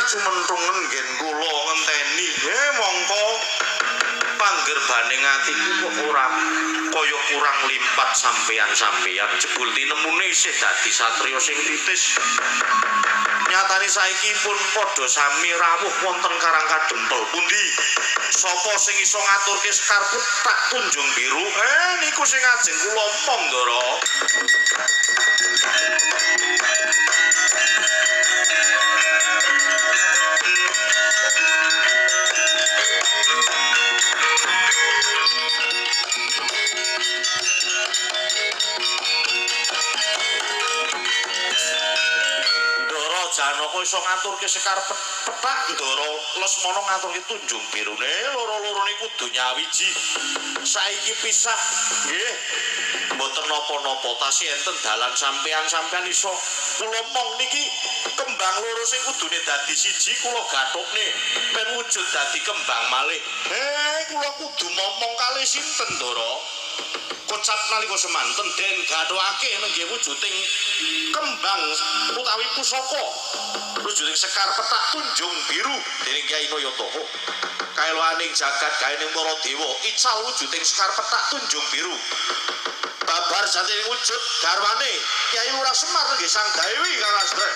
Tasih cumenthungen nggen kula ngenteni. Mongko panggerbane atiku kok ora kaya kurang limpat sampeyan-sampeyan. Jebul tinemune isih dadi satriya sing titis. Nyatane saiki pun padha sami rawuh wonten Karang Kadempel. Pundi? Sapa sing iso ngaturke Sekar Pethak Tunjung Biru? Niku sing ajeng kula omong, Ndara. Janaka iso ngaturke Sekar Pethak, Ndara Lesmana ngaturke Tunjung Birune. Loro-lorone kudu nyawiji. Saiki pisah nggih mboten napa-napa, tasih enten dalan sampean-sampean iso kula mong niki kembang loro sing kudune dadi siji kula gathukne ben wujud dadi kembang malih. Kula kudu momong kalih sinten, Ndara? Kocap nalika semanten den gathukake nenggih wujuding kembang utawi pusaka wujuding Sekar Pethak Tunjung Biru dening Kyai Nayantaka. Kaeloaning jagat gawening para dewa ical wujuding Sekar Pethak Tunjung Biru. Babar jatining wujud garwane Kyai Lurah Semar nenggih Sang Dewi Kang Astra.